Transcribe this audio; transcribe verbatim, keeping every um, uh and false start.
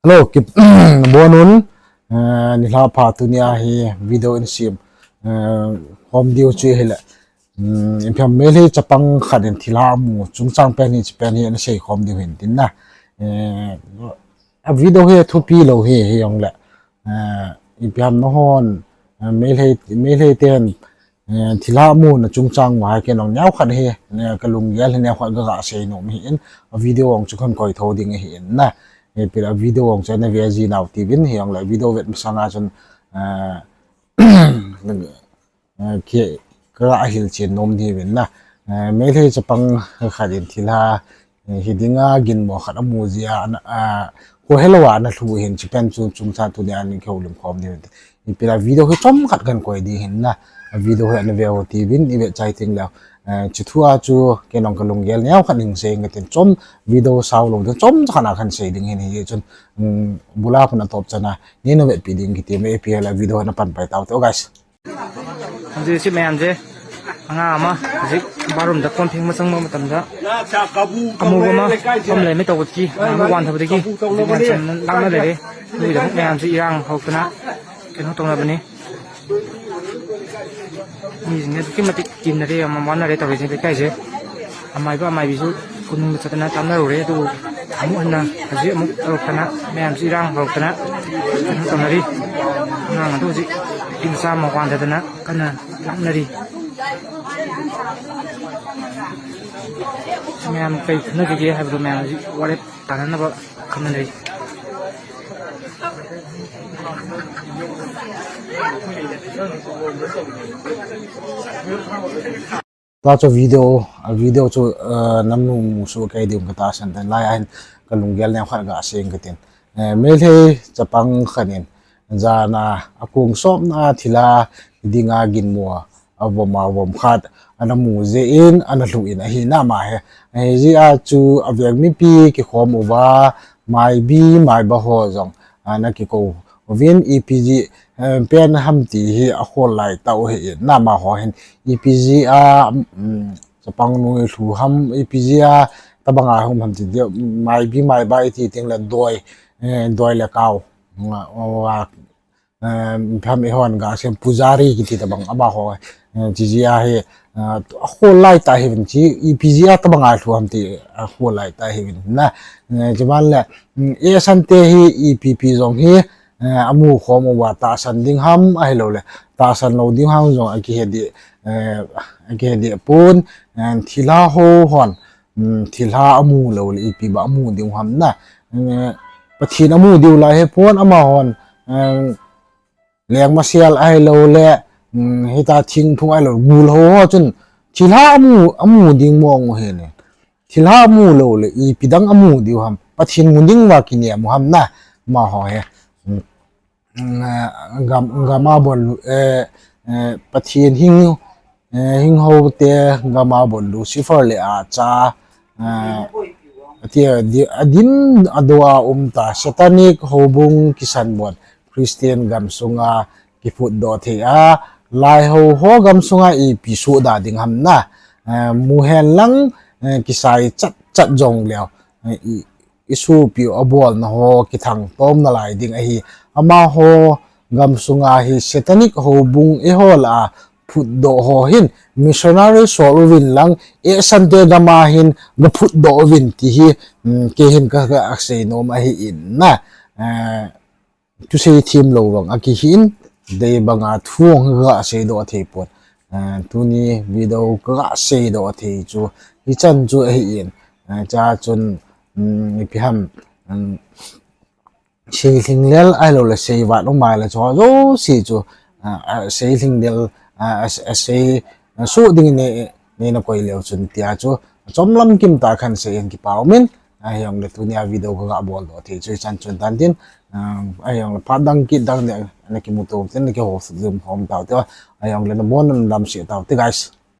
Hello, kip, bonun, eh, nilhah pha tunia hi video in sim, eh, hom diu chu hile. Hmm, ipi ham Meitei chapang khat in thilha amu chungchang pen hi chi pen hi ana sei khom diu hin tin na. Eh, a video hi thupi lou hi, hijongle. Eh, ipi ham nahon, eh, Meitei, Meitei ten, eh, thilha amu na chungchang uva hi kei nong neo khat hi, eh, ka lunggel hi neo khat ka ga sei nom hi in, a video ong chu kan koi tho ding hi in na. Eh, ipi a video ong chu na ve ji nau ti vin hijongle video vet masanga chun, eh, eh, ke, ka ga hilchen nom di vin na. Eh, Meitei chapang khat in thilha, eh, hi dinga ginmo khat amu jia, ana, ah, ko helou a ana lhu hin chi pen chu chungchang tunia ni keu lim khom di vin. Ipi a video hi chom khat kan koi di hin na. A video hi ana ve ho ti vin, i ve chai ting leo. Eh, chi thua chu kei nong ka lunggel neo khat ning sei nga tin chom video sao lou ding chom khat na kan sei ding hin hi chun, um, bula puna top chana. Ni na ve pi ding kiti me ipi la video na pan pai tau te, oh, guys. Hanji si mayam je. Anga ama, hajik barum da kon phing masang ma matam da. Amu gama, som le mi tawut ki, amu wan thabu de ki. Hajik wan san lang na le de. Lui da mayam si irang hok tana. Ken ho tong na bani. Mi jing ne ki matik kin na de, ama wan na de tawut jing kai je. Amai ba amai bisu kunung sa tana tam na ru re tu. Amu anna, hajik amu tawut tana, mayam si irang hok tana. Ken ho tong na ri. Anga tu si, kin sa ma wan tana. Kana lamna ri. Mayam kai khana ki ge hai bro mayam ji wale tanana ba khana ri. Ta chu video, a video chu, eh, nam nu mu su kai diu ka ta san tan lai ahin ka lunggel ne khat ga sing ka tin. Eh, Meitei chapang khat in jana a kung sop na thilha dinga ginmo a vom a vom khat ana mu je in ana lhu in ahi na ma he. Ahi ji a chu a veng mipi ki khom uva mai bi mai ba ho jong ana ki ko uvin ipi ji, eh, pen ham ti hi a khol lai tau hi in na ma ho hin ipi ji a, um, chapang nu lhu ham ipi ji a tabang a hum ham ti dia mai bi mai ba i ti ting la doi, eh, doi le kau. Nga, wa, eh, pham i hon ga sem pujari kiti tabang ama ho, eh, chi ji a hi, eh, a khol lai ta hi vin chi, ipi ji a tabang a lhu ham ti a khol lai ta hi vin na, eh, chi man le, mm, e san te hi ipi pi jong hi, eh, amu khom uva tahsan ding ham ahilou le, tahsan lou ding ham jong a ki he di, eh, a ki he di pon, eh, thilha ho hon, um, thilha amu lou le ipi ba amu ding ham na. Eh, Pathen amu diu lai he pon ama hon, eh, leng masel ahilou le, um, hita thing phung ahilou gul ho ho chun thilha amu, amu ding mong u he ne. Thilha amu lou le ipi dang amu diu ham. Pathen mu ding va ki ne mu ham na. Ma ho he. Um, mm, eh, gam, gam a bol, eh, eh, Pathen hing, eh, hing ho te gam a bol Lucifer le a cha, eh, ati a di-, a dim a do a um ta satanic ho bung kisan bon Christian gam sunga ki phut do thei a, lai ho ho gam sunga ipi su da ding ham na, eh, mu hen lang, eh, kisai chat chat jong leo, eh, i, i supi u a bolna ho kithang tom na lai ding ahi. Ama ho gam sunga hi satanic ho bung i ho la a phut do ho hin missionary sol uvin lang e san te gam a hin ga phut do uvin ti hi, mm, ke hin ka, ka sei nom ahi in na. Eh, Thusei thim lou vang a kihi in, dei banga thu ong ka ga sei doh a thei pon. Ah, tuni video ka ga sei doh a thei chu, hichan chu ahi in. Ah, cha chun, um, ipi ham, um, sei lhinglel ahilou le sei vat um mai le chu, jouse chu, ah, ah, sei lhinglel, ah, ah, ah, sei, ah, su ding ne, ne na koi leu chun tia chu, chomlam kim ta khan sei in kipa um in, ah, hijongle tunia video ka ga bol doh a thei chu, hichan chun tan tin, ah, hijongle phat dang kit dang ne, na kimu to tin, na kihou suk jum khom tau te, ah, hijongle na bon na dam se tau te, guys.